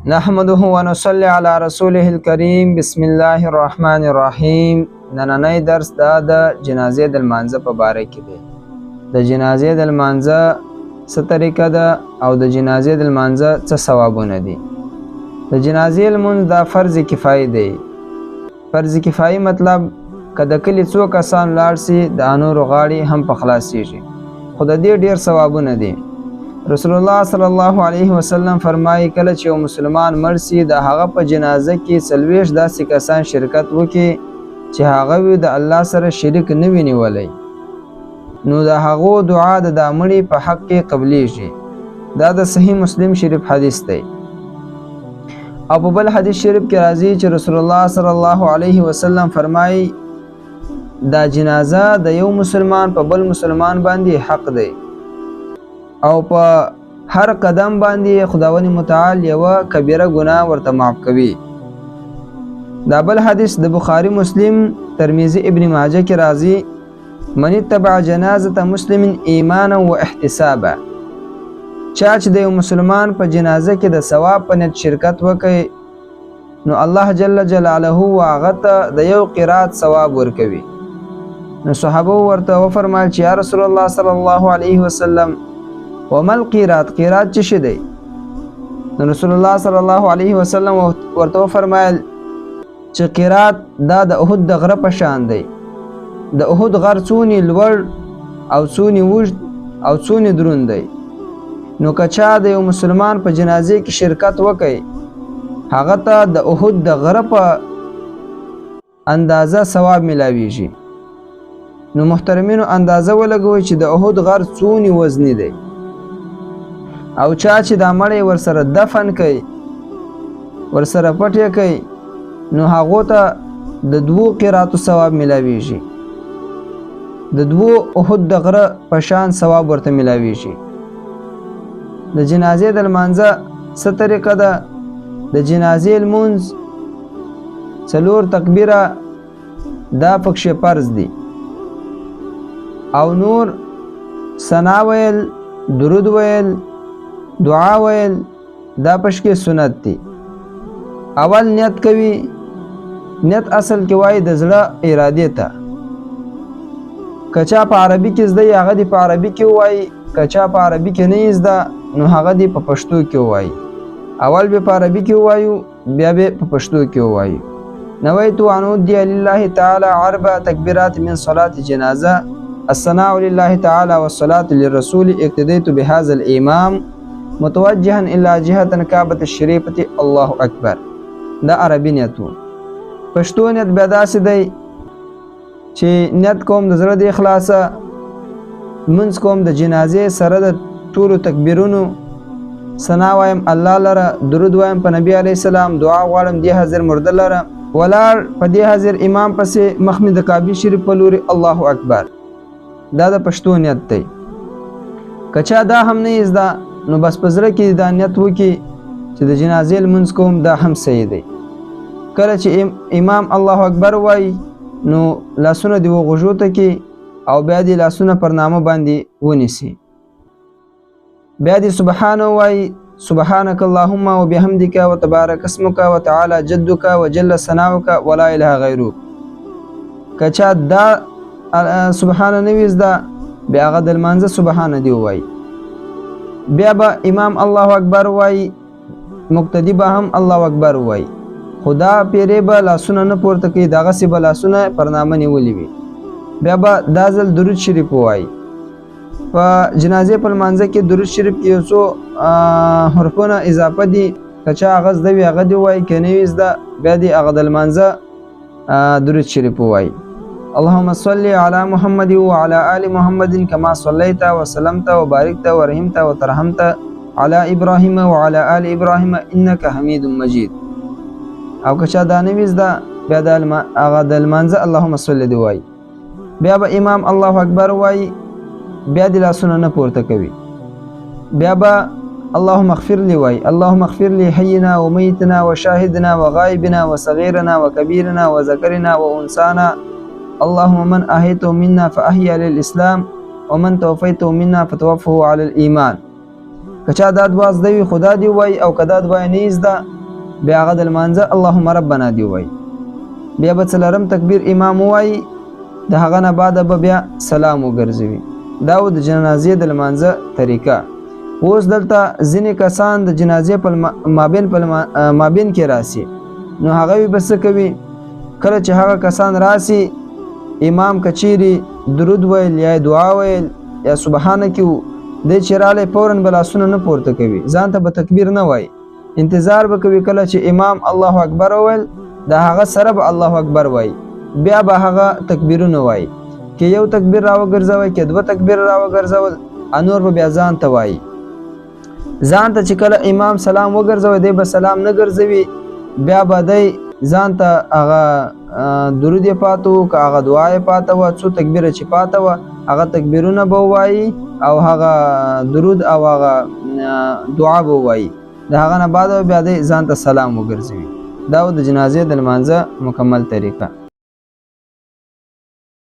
نحمده ونصلي على رسوله الكريم. بسم الله الرحمن الرحیم. نننی درس دا د جنازې د لمانځه په باره کې دی. د جنازې د لمانځه څه طریقه ده او د جنازې د لمانځه څه ثوابونه دي؟ د جنازې لمونځ دا فرض کفایي دی. فرض کفایي مطلب که د کلي څو کسان لاړ سي، د انورو غاړې هم په خلاصیږي، خو د دې ډېر ثوابونه دي. رسول الله صلی الله علیه وسلم فرمایي، کله چې یو مسلمان مړ سي، د هغه په جنازه کې 40 داسې کسان شرکت وکړي چې هغه وي د الله سره شریک نه وي نیولی، نو د هغو دعا د دا مړي په حق کې قبلیږي. دا د صحیح مسلم شریف حدیث دی. او په بل حدیث شریف کې راځي چې رسول الله صلی الله علیه وسلم فرمایي، دا جنازه د یو مسلمان په بل مسلمان باندې حق دی، او په هر قدم باندې خداوند متعال یوه کبیره ګناه ورته معاف کوي. دا بل حدیث د بخاری، مسلم، ترمذی، ابن ماجه کې راځي، من اتبع جنازه مسلم ایمانا و احتسابا، چا چې د یو مسلمان په جنازه کې د ثواب په نیت شرکت وکړي، نو الله جل جلاله هغه ته د یو قرات ثواب ورکوي. نو صحابه ورته وفرمایل چې یا رسول الله صلی الله علیه وسلم، وما القیرات؟ قیرات څه شی دی؟ نو رسول الله صلی الله علیه وسلم ورته وفرمایل چې قیرات دا د احد د غره په شان دی. د احد غر څونی لوړ او څونی اوږد او څونی دروند دی، نو که چا د یو مسلمان په جنازې کې شرکت وکړي، هغه ته د احد د غره په اندازه ثواب ملاویږي. نو محترمینو، اندازه ولګوئ چې د احد غر څونی وزني دی، او چا چې دا مړی ورسره دفن کوي، ورسره پټ یې کوي، نو هغو ته د دوو قیراتو ثواب ملاویږي، د دوو احد د غره په شان ثواب ورته ملاویږي. د جنازې د لمانځه څه طریقه ده؟ د جنازې لمونځ څلور تکبیره دا پکښې فرض دي، او نور ثنا ویل، درود ویل، دعا ویل دا پکښې سنت دي. اول نیت کوي. نیت اصل کې وایي د زړه ارادې ته. که چا په عربي کې زده، هغه دې په عربي کې ووایي، که چا په عربي کې نه زده، نو هغه دې په پښتو کې ووایي. اول به په عربي کې ووایو، بیا به په پښتو کې ووایو. نويت أن أؤدي لله تعالى أربع تكبيرات من صلاة جنازة، الثناء لله تعالى والصلاة للرسول، اقتديت بهذا الإمام متوجها إلى جهة الكعبة الشريفة، الله أكبر. دا عربي نیت وو. پښتو نیت بیا داسې دی چې نیت کوم د زړه د اخلاصه لمونځ کوم د جنازې سره د ټولو تکبیرونو، ثنا وایم الله لره، درود وایم په نبی علیه السلام، دعا غواړم دې حاضر مرده لره، ولاړ په دې حاضر امام پسې، مخ مې د کعبې شریف په لوري، الله اکبر. دا د پښتو نیت دی. که چا دا هم نه زده، نو بس په زړه کې دا نیت وکړي چې د جنازې لمونځ کوم، دا هم صحیح دی. کله چې امام الله اکبر وایي، نو لاسونه دې وغوږو ته کې او بیا دې لاسونه پر نامه باندې ونیسي. بیا دې سبحان وایي، سبحانك اللهم وبحمدك وتبارك اسمك وتعالى جدك وجل ثناؤك ولا اله غيرك. که چا دا سبحان نه وي زده، بیا هغه د لمانځه سبحان دی ووایي. بیا به امام الله اکبر وایي، مقتدي به هم الله اکبر وایي، خو دا پیرې به لاسونه نه پورته کوي، دغسې به لاسونه پر نامه نیولي وي. بیا به دا ځل درود شریف ووایي. په جنازې په لمانځه کې درود شریف کې یو څو حرفونه اضافه دي. که چا هغه زده وي، هغه دې ووایي، که نه وي زده، بیا دې هغه د لمانځه درود شریف ووایي. اللهم صل على محمد وعلى آل محمد كما صليت وسلمت وباركت ورحمت وترحمت على إبراهيم وعلى آل إبراهيم إنك حميد مجيد. او که چا دا نه وي زده، بیا د هغه د لمانځه اللهم صل دې وایي. بیا به امام الله اکبر وایي، بیا د لاسونه نه پورته کوي. بیا به اللهم اغفر لي وایي، اللهم اغفر لي حينا وميتنا وشاهدنا وغائبنا وصغيرنا وكبيرنا وذكرنا وانثانا، اللهم من احيته منا فاحيا للاسلام ومن توفيته منا فتوفه على الايمان. که چا دا دعا زده وي خو دا دې ووایي او که دا دعا یې نه زده بیا هغه د لمانځه اللهم ربنا دې ووایي. بیا به څلورم تکبیر امام ووایي، د هغه نه بعد به بیا سلام وګرځوي. دا و د جنازې د لمانځه طریقه. اوس دلته ځینې کسان د جنازې په مابین په مابین کې راسي، نو هغه به څه کوي؟ کله چې هغه کسان راسي، امام کچيري درود ویل یا دعا ویل یا سبحانه کیو دی چې رالی فورا به لاسونه نه پورته کوي، ځان ته به تکبیر نه وایي، انتظار به کوي کله چې امام الله اکبر وویل د هغه سره به الله اکبر وایي، بیا به هغه تکبیرونه وایي. که یو تکبیر راوګرځوي که دوه تکبیر راوګرځول، انور به بیا ځان ته وایي. ځان ته چې کله امام سلام وګرځوي دی به سلام نه ګرځوي، بیا به دی ځان ته هغه درود یې پاته وو که هغه دعا یې پاته وه، څو تکبیره چې پاته وه هغه تکبیرونه به ووایي او هغه درود او هغه دعا به ووایي. د هغه نه بعد بیا دی ځان ته سلام وګرځوي. دا و د جنازې د لمانځه مکمل طریقه.